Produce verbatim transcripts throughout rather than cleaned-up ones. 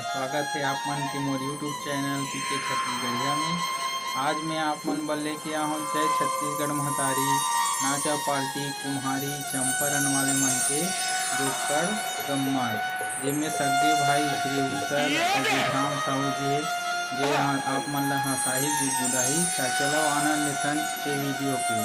स्वागत हे आप मन के मोर YouTube चैनल पीके छत्तीसगढ़िया में। आज मैं आप मन बर लेके आहूँ जय छत्तीसगढ़ महतारी नाचा पार्टी कुम्हारी चंपारण वाले मन के जोकड़ गम्मत, जेमे सग्गे भाई श्री उत्तर अउ बुधराम साहू जी हे, जे ह आप मन ला हंसाही, गुदगुदाही। त चलो आनंद लेथन ए वीडियो के।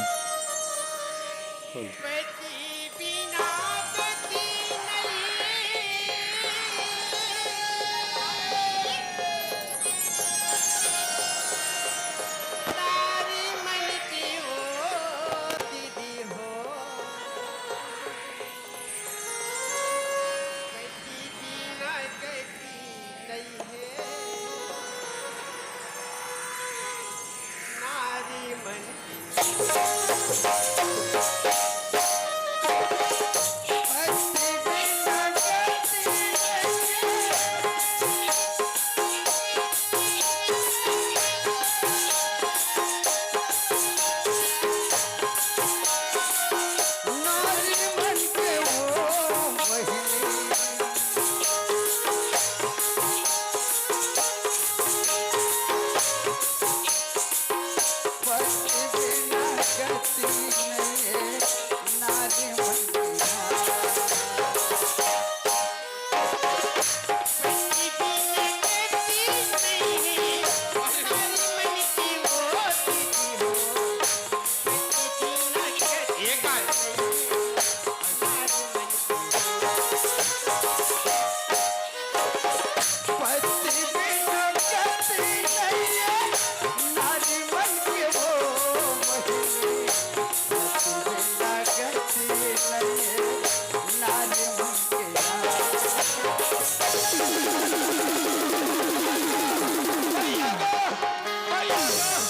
भैया गो, भैया गो,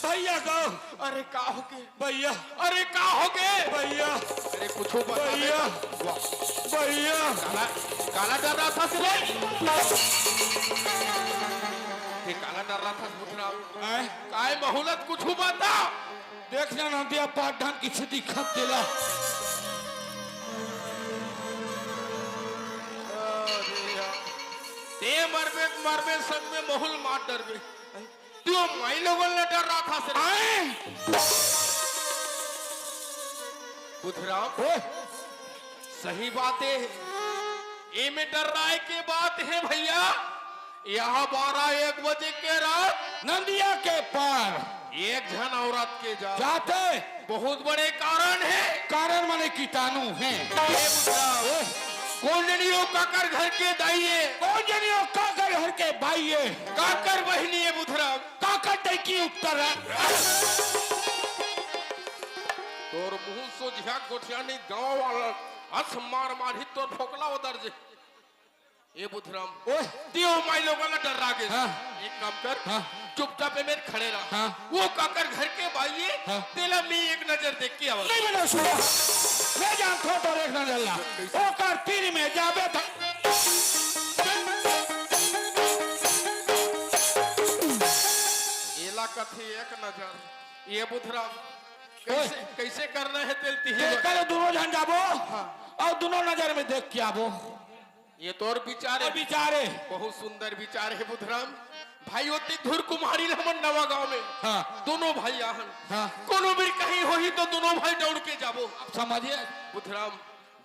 भैया गो। अरे का होगे भैया? अरे का होगे भैया? अरे कुछू बता दे भैया। वाह। भैया। काला, काला डर्राथस रे? ते काला डर्राथस बुधराम? आय? काय बहुलत कुछू बता। देख ना नंदिया पाटन किसे दिखत तेला। अरे यार। ते मरबे, मरबे संग में महुल मार डरबे। तू माई लोगन ले डर्राथस रे। आय? बुधराम, ओए। सही बात हे, एमे डर्राय के बात हे भैया। यहाँ बारह एक बजे के रात नंदिया के पार। एक झन औरत के जात जाते। बहुत बड़े कारण हे। कारण माने कीटाणु हे। ए बुधराम, ओए। कोन जनी ओ काकर घर के दाई हे? कोन जनी ओ काकर घर के बाई हे? काकर बहिनी हे बुधराम? काकर टैकी उत्तर हे। तोर मुंह सोझिया गोठिया नहीं, गांव वाला अस मार मारही तोर फोकला उतर जे। ए बुधराम, ओए। ते ओ माई लोगन ला डर्रा गे। हाँ। एक काम कर, हाँ। चुपचाप ए मेर खड़े रह। हाँ। ओ काकर घर के बाई हे, हाँ। तेला मैं एक नजर देख के आवा। नहीं बेटा, सुन। मैं जानथों तोर एक नजर ला। कैसे? ओकर तीर में जाबे त एला कथे एक नजर। ए बुधराम, ओए। कैसे, कैसे करना हे तेल तिही? तेकर दोनों झन जाबो हाँ। अउ दोनों नजर में देख के आबो। ए तोर विचार हे। विचार हे। बहुत सुंदर विचार हे बुधराम। भाई ओती धुर कुम्हारी ल हमन नवा गांव में हाँ। दोनों भाई आहन। हाँ। कोनो भी कहीं होही तो दोनों भाई दौड़ के जाबो। समझे? बुधराम,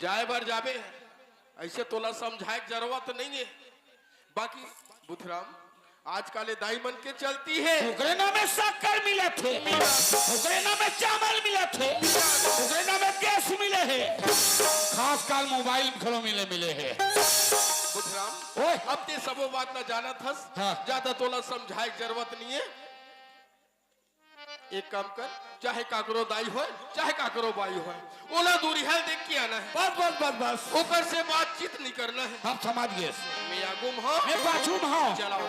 जाए बर जाबे, ऐसे तोला समझाए के जरूरत नहीं हे। बाकी बुधराम, आजकल ए दाई मन के चलती हे। ओकरे नाम में शक्कर मिलत हे, ओकरे नाम में चावल मिलत हे, ओकरे नाम में गैस मिले हे, खास काल मोबाइल घलो मिले, मिले हे। बुधराम, ओए। अब ते सबो बात ला जानत हस, हाँ। ज्यादा तोला समझाए के जरूरत नहीं हे। एक काम कर, चाहे काकरो दाई होय, चाहे काकरो बाई होय, ओला दूरिहा देख के आना हे। बस, बस, बस, बस। ओकर से बातचीत नहीं करना हे। हम समझ गेस। मैं आगू म हंव। मैं पाछू म हंव। चलाओ।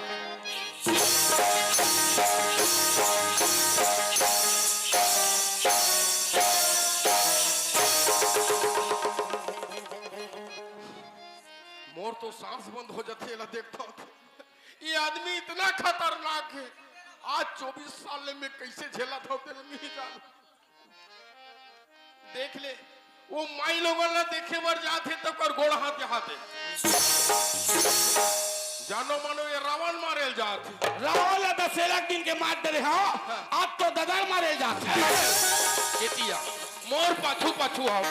मोर तो सांस बंद हो जाथे, एला देखथंव। ये आदमी इतना खतरनाक हे, आज चौबीस साल ले मैं कैसे झेलत हंव, तेला नहीं जान। देख ले, वो माई लोगन ला देखे बर जात हे, तब कर गोड़ हाथ यहाँ दे। जानो मानो ये रावण मारे ल जात हे। रावण ला दसेला के दिन के मार डरे हव, हाँ। अब तो ददा ल मारे ल जात हे। एतिया, मोर पाछू पाछू आओ।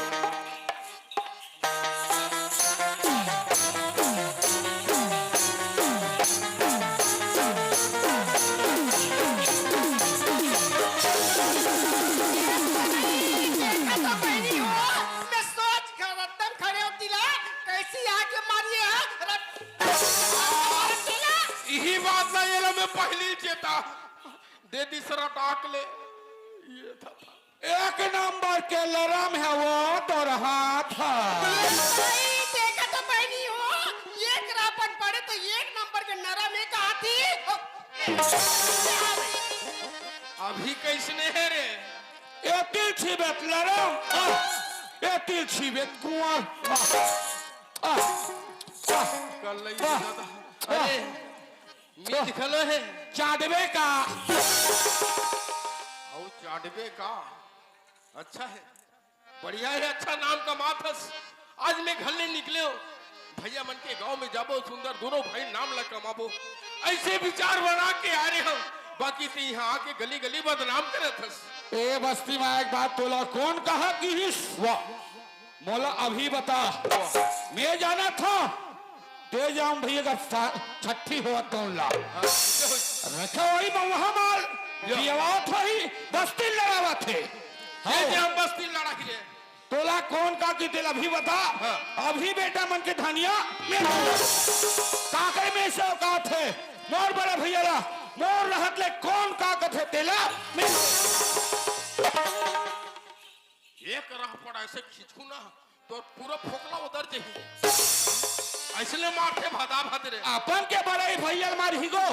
देखा तो बहिनी हो, मैं सोच कर एकदम खड़े होती ला, कैसी आके मारी है, रत-, रत-, इही बात ला ये ला मैं पहली चेता दे दी सरा टाक ले। ये था, था। एक नंबर के लरम हे वो तोर हाथ ह। भाई, देखा तो बहिनी हो, एक रापट पड़े तो एक नंबर के नरम हे कहा थी। अभी कैसने हे रे? ए तिल छिबेत लरम, आ, ए तिल छिबेत कुंवर, आ, आ, आ, कर लई आ, दादा। आ। अरे, मीत घलो हे। चाटबे का? अउ चाटबे का? अच्छा हे, बढ़िया हे, अच्छा नाम कमात हस। आज मैं घर ले निकले हो, भैया मन के गांव में जाबो, सुंदर दोनों भाई नाम ला कमाबो, ऐसे विचार बना के आ रहे हो। बाकी ते यहाँ आके गली गली बदनाम करत हस। ए बस्ती में एक बात तोला कौन कहा किहिस? वाह, मोला अभी बता। वाह। मैं जाना था, ते जाऊं भैया का सा-, छठी होवत तौन ला। हाँ, ये हो। रखा वही मऊहा माल, या। पियवात वही, बस्ती लड़ावत हे। ये हाँ। जे हम बस्ती लड़ा के लिए। तोला कौन का की तेला अभी बता। हाँ। अभी बेटा मन के धनिया में काकर में से औकात हे। मोर बड़ा भैया ला, मोर रहत ले कौन का कथे तेला में। एक राह पड़ा ऐसे खींचू ना, तो पूरा फोकला उधर जाही। ऐसने मारथे भादा भाद रे। अपन के बड़े भैया ल मारही गो।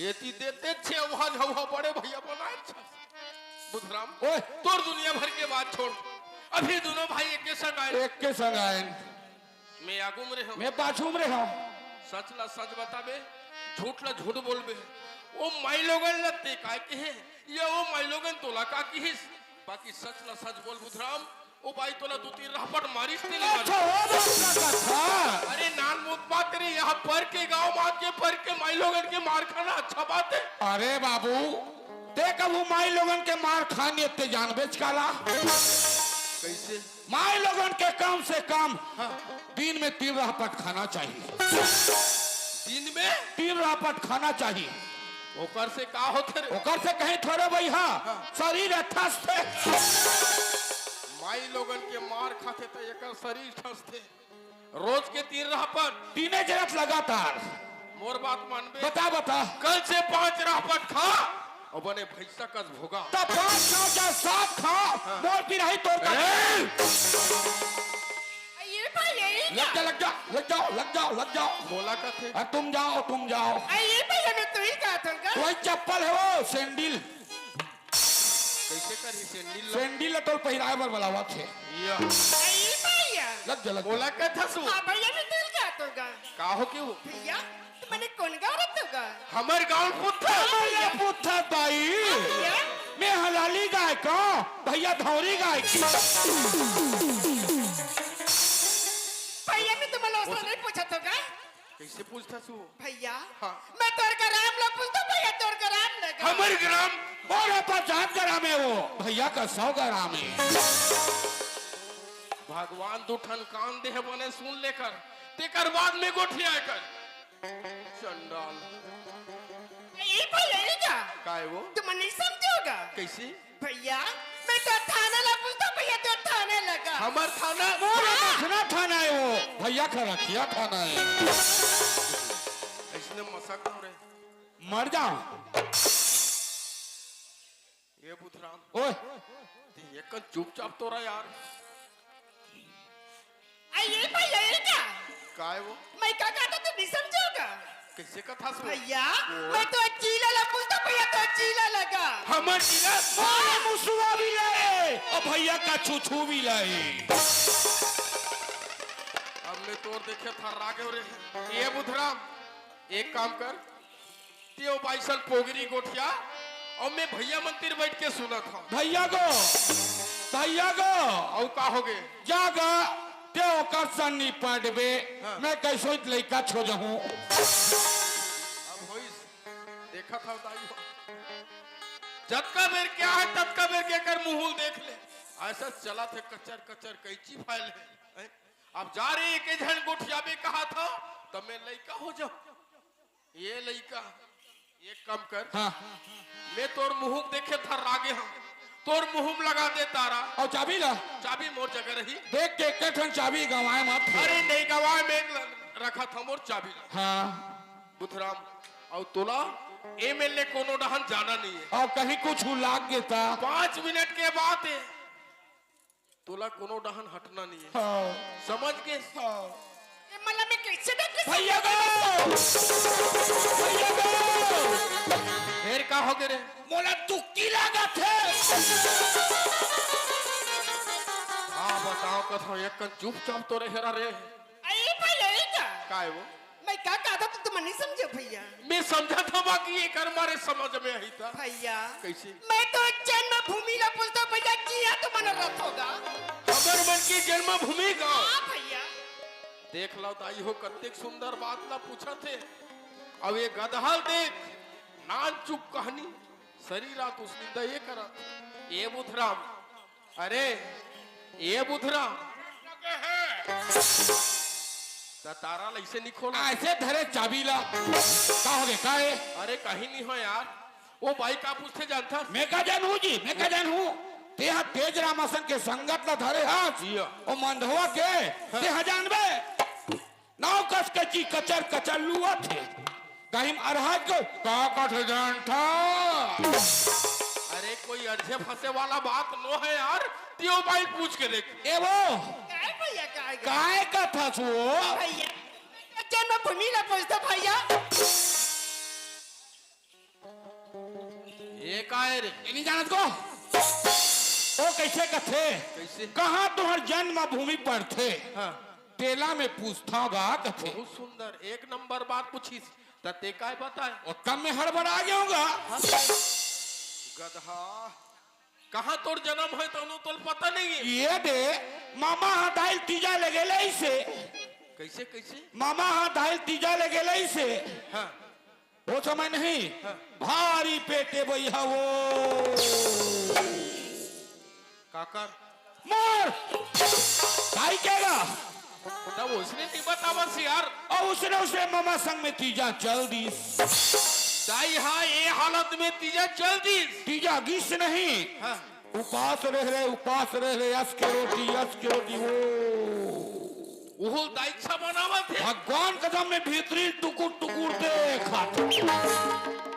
एती देते छे, वहाँ झौहा बड़े भैया बनाए छे। बुधराम, ओए। तोर दुनिया भर के बात छोड़, अभी दोनों भाई एक के संग आए। एक के संग आए। मैं आगू में रहे हूँ। मैं पाछू में रहे हूँ। सच ला सच बताबे, झूठ ला झूठ बोलबे। ओ माई लोगन ला ते का किहे, या ओ माई लोगन तोला का किहिस? बाकी सच ला सच बोल बुधराम, ओ बाई तोला दू तीन रहपट मारिस ते ले अच्छा, मारिस। हो बात ना कथा। अरे नान मोत बात रे, यहाँ पर के गांव मान के पर के माई लोगन के मार खाना अच्छा बात हे। अरे बाबू, ते कभू माई लोगन के मार खाने ते जानबेच काला? कैसे? माई लोगन के कम से कम हाँ। दिन में तीन रहपट खाना चाहिए। दिन में? तीन रहपट खाना चाहिए। ओकर से का होथे रे? ओकर से कहीं थोड़े भैया हाँ। शरीर ठसथे। माई लोगन के मार खाथे त एकर शरीर ठसथे। रोज के तीन रहपट। तीने जरत लगातार। मोर बात मानबे। बता, बता। कल से पांच रहपट खा। अउ बने भैंसा कस भोगा। त पांच खा, चाहे सात खा, हाँ। मोर पिराही तोर का। ए! ये भाई, ये लग जा, लग जा, लग जाओ, लग जाओ, लग जाओ। मोला कथे। अरे तुम जाओ, तुम जाओ। अरे ये भाई, हमें तू ही कहा था का? वही चप्पल हे वो, सैंडल। कैसे करी सैंडल ला? सैंडल ला तोल पहिराए बर बलावत हे। या। अरे भैया। लग जा, लग जा। मोला कथा सु। हाँ भैया, मैं तू ही कहा था का? का हो क्यों? भैया, मने कोन गाँव रहिथो गा? हमर गाँव पुत्थर। हमर गाँव पुत्थर दाई। हाँ भैया। मैं हलाली गाय का, भैया धौरी गाय की। भैया, मैं तुम्हारे लोग से नहीं पूछा तो गा? कैसे पूछता सु? भैया, हाँ। मैं तोर का राम ला पूछता भैया, तोर का राम ला गा। हमर ग्राम। और अपन जात ग्राम हे वो, भैया का सौ ग्राम हे। भगवान दू ठन कान दे हे बने सुन लेकर, तेकर बाद में गोठिया कर। चंडाल। ए भैया, ए का? काय वो? तुम नहीं समझोगा। कैसे? भैया, मैं तो थाने ला पूछता, भैया तो थाने लगा। हमर थाना? मोर हाँ। रखना थाना हे वो। भैया का रखिया थाना हे। ऐसने मसक हो रे। मर जाओ। ये बुधराम। ओए। ते एक चुपचाप तो रहा यार। आ, ये भैया, ये का? काय वो? मैं का कहता तू नहीं समझोगा? कैसे कथा सु? भैया, वो? मैं तो चीला ला पूछता, भैया तो चीला लगा। हमर चीला? अरे मुसुआ भी लाए, और भैया का छुछू भी लाए। अब मैं तोर देखे थर्रा गे रे। ये बुधराम, एक काम कर, तें ओ बाइसन पोगरी गोठिया, अउ मैं भैया मन तीर बैठ के सुनत हंव। भैया गो, भैया गो। अउ का होगे? जा गा, ते ओकर सन निपटबे, हाँ। मैं कैसो लइका छो जहूँ। अब होइस, देखत हव दाई हो। जतका बेर के आहे, ततका बेर के एकर मुँह ल देख ले। अइसे चलत हे कचर कचर कैंची फाइल हे। हैं? अब जा रे, एके झन गोठियाबे कहाथव, त मैं लइका हो जाहूँ। ए लइका, एक काम कर। हाँ। मैं तोर मुँह देखे थर्रा गे हँव, तोर मुँह म लगा दे तारा। अउ चाबी ला? चाबी मोर जगह रही। देख के एके ठन चाबी गँवाए मत। अरे नहीं गँवाए, मैं रखत हँव मोर चाबी ला। हाँ। बुधराम, अउ तोला एमेर ले कोनो डहन जाना नहीं हे। अउ कहीं कुछू लाग गे त? पाँच मिनट के बात हे। तोला कोनो डहन हटना नहीं हे। हाँ। समझ गेस? हाँ। ए, मला मैं कैसे देख के भैया समझ गो! भैया गो! फेर का होगे रे? मोला दुक्की लागत हे। हाँ, बताओ कथो, एक कन चुपचाप तो रहे रे। अरे भैया, ये का? काय वो? मैं का कहत हँव, तुमन नहीं समझे भैया। मैं समझत हँव कि एकर मारे समझ में आही त। भैया, कैसे? मैं तो जन्मभूमि ला पूछत हँव भैया, किहाँ तुमन रथो गा? हमर मन के जन्मभूमि गाँव। हाँ भैया। देख लव दाई हो, कतेक सुंदर बात ला पूछत हे। अब ये गदहा ल देख, नानचुक कहनी, सरीर आत उसनिंदा ये करत। ए बुधराम, अरे, ए बुधराम। त तारा ल अइसे नी खोला। अइसे धरे चाबी ला। का होगे, का हे? अरे, कहीं नहीं हो यार। ओ बाई का पूछथे जानथस? मैं का जानहूँ जी, मैं का जानहूँ? तेहा तेज राम असन के संगत ला धरे हस। जिया। ओ मंधवा के, हाँ। तेहा जानबे? नाव कस के जी कचर कचर लुवत हे। कहीं अरहर के का कथे जानथा? अरे कोई अरझे फंसे वाला बात नो हे यार, तियो बाई पूछ के देख। ए वो, काय भैया, काय गे? काय कथस वो? भैया, जन्मभूमि ला पूछत हँव भैया। ए काय रे? ए नहीं जानत को? ओ कैसे कथे? कैसे? कहाँ तुँहर जन्मभूमि पड़थे? हाँ। तेला मैं पूछत हँव गा कथे। बहुत सुंदर, एक नंबर बात पूछिस, त ते काय बताए? ओ तब मैं हड़बड़ा गे हँव गा। गदहा, कहाँ तोर जन्म होय तउनो तोला पता नहीं हे? ए दे, ममा ह दाई ल तीजा ले गे रहिसे। कैसे, कैसे? ममा ह दाई ल तीजा ले गे रहिसे। हाँ। ओ समय नहीं, हाँ। भारी पेटे बइहा वो। काकर? मोर! दाई के गा? तब उसने नहीं बतावस यार। अउ उसने, उसने ममा संग में तीजा चल दिस। दाई हा, ए हालत में तीजा चल दिस। तीजा गिस नहीं। हाँ। उपास रह रहे, उपास रह रहे, अस के रोटी, अस के रोटी, वो। उहुल दाई अच्छा बनावत हे। भगवान कसम मैं भीतरी टुकुर टुकुर देखत।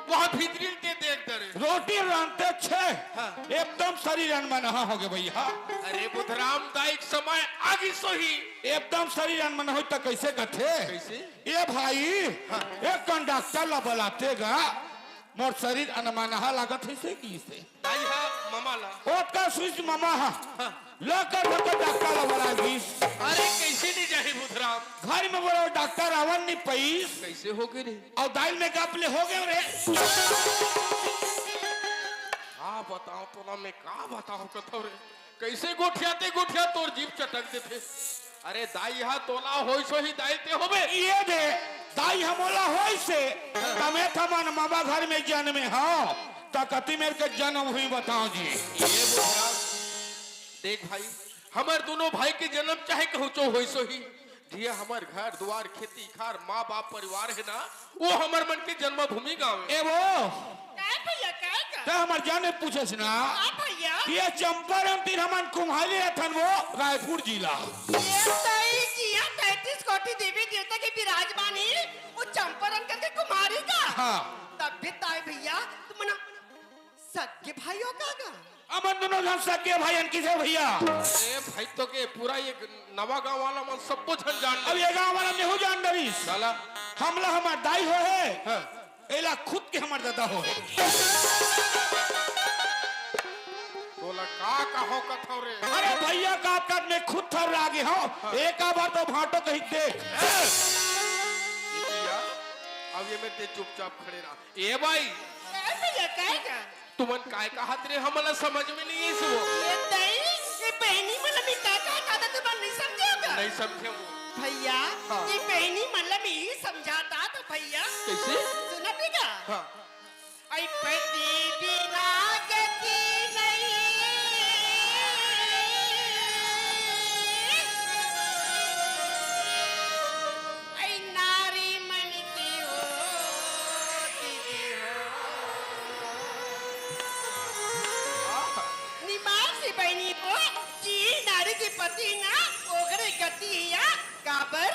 वहाँ भीतरी ते देख डरे। रोटी रांधते छे, हाँ। एकदम सरीर अनमनहा होगे भैया। अरे बुधराम दाई के समय आगी सोही। एकदम सरीर अनमनहा होय त कैसे कथे? कैसे? ए भाई, हाँ। एक कन डॉक्टर ला बलाते गा, मोर सरीर अनमनहा लागत हे से कि से। दाई हा ममा ला। ओतका सुइस ममा हा। हाँ। लकर भकर डॉक्टर ला बला गिस। अरे, कैसे नहीं जाही बुधराम? घर में बोला डॉक्टर आवन नहीं पइस। कैसे होगे रे? अउ दाई ल मैं गप ले होगे रे। हाँ, बताओ तो ना, मैं का बताओ कथो रे। कैसे गोठियाते गोठिया तोर जीभ चटक देथे। अरे दाई हा तोला होइस होही दाई ते होबे। ए दे, दाई हा मोला होइसे, तमे थमन ममा घर में जनमे हव, त कति मेर के जनम हुई बताओ जी। ए बुधराम, देख भाई, हमर दुनों भाई के जनम चाहे कहूँचो होइस होही, जिहे हमर घर दुवार, खेती खार, माँ बाप परिवार हे ना, वो हमर मन के जन्मभूमि गाँव हे। ए वो, काय भैया, काय का? त हमर जाने पूछस ना। हाँ भैया। ये चंपारण तीर हमन कुम्हारी रथन वो रायपुर जिला। ये तई जिया तैंतीस कोटि देवी देवता के विराजमान हे, वो चंपारण करके कुम्हारी का। हाँ। तब भी ताई भैया, तुमन सगे भाई हो का गा? हमन दुनों झन सगे भाई हन किसे भैया? ए भाई तो के पूरा ये नवा गाँव वाला मन सब्बो झन जान अब डरिस। ये गाँव वाला मेहू जान डरिस। साला। हमला हमर दाई हो हे। हाँ। एला खुद के हमर दादा हो हे। तोला का कहो कथव रे? अरे भैया का कर मैं खुद थर्रा गे हव। हाँ। एका बार तो भांटो कही देख। ए! ये भैया, अब ये मेर ते चुपचाप खड़े रह। ए भाई। काय भैया, काय का? तुमन काय कहत रे, हमला समझ में नहीं आइस वो। ये दाई, ये बहनी मन अभी का का कहत, तुमन नहीं समझे हो का? नहीं समझे वो। भैया, हाँ। ये बहिनी मन ला मैं ही समझाता तो भैया। कैसे? सुना बेटा? हाँ। ऐ पति बिना गति नहीं, ऐ नारी मन की होती हो। निमान से बहिनी हो, जी नारी के पति ना, ओकरे गति हिया, काबर?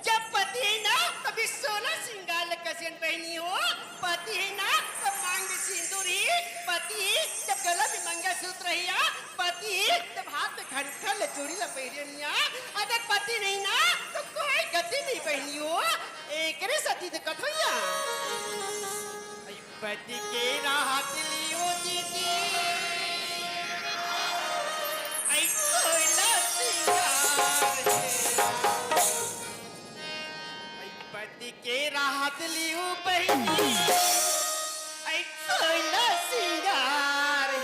जब पति हे ना, तभी सोना सिंगार ल कसियन बहिनी हो। पति हे ना, तब मांग में सिंदूर ही। पति जब गला में मंगलसूत्र हिया, पति जब हाथ में घंटा ल चूड़ी ल पहिरे हिया, अगर पति नहीं ना, तो कोई गति नहीं बहिनी हो। एकरे सती तो कथोइया। पति के रहत लियो दीदी, ऐ सोना सिंगार हे। ऐ पति के रहत लियो बहिनी, ऐ सोना सिंगार हे।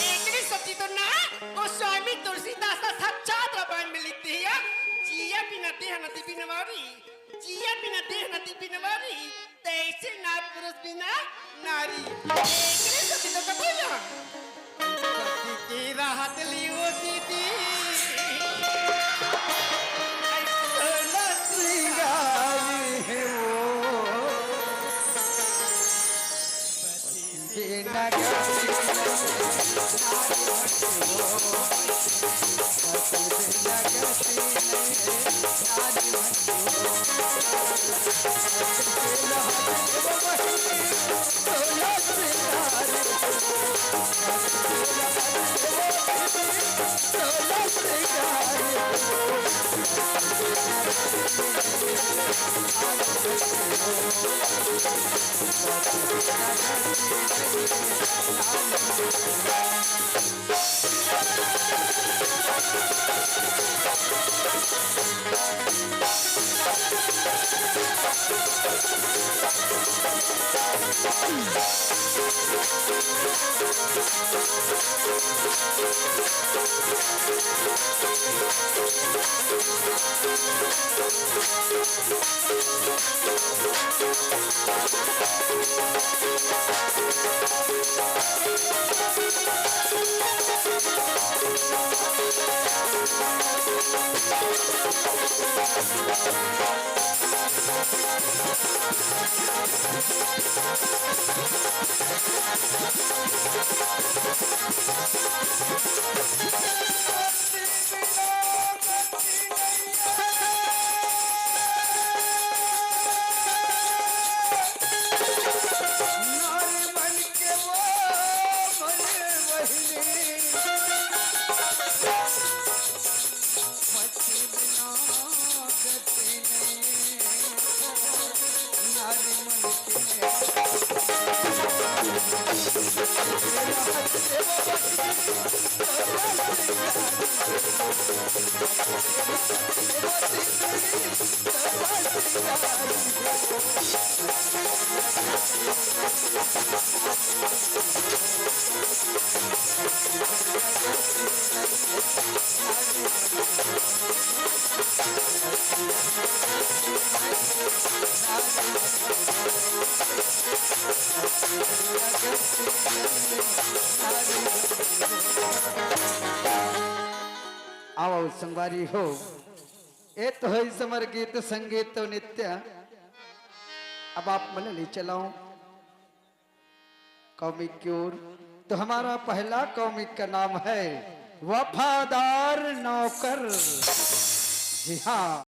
एकरे सेती तो ना, गोस्वामी तुलसीदास ह साक्षात रामायण में लिखथे, जिया बिना देह नदी बिनवारी, जिया बिना देह नदी बिनवारी, तैसे नारी पुरुष बिना नारी। एकरे सेती तो कथों ना। पति के रहत लियो दीदी, ऐ सोना सिंगार हे वो। आओ संगवारी हो, ए तो है समर गीत, संगीत और नृत्य। अब आप मन ले चलाओ कॉमिक की ओर। तो हमारा पहला कॉमिक का नाम है वफादार नौकर। जी हाँ।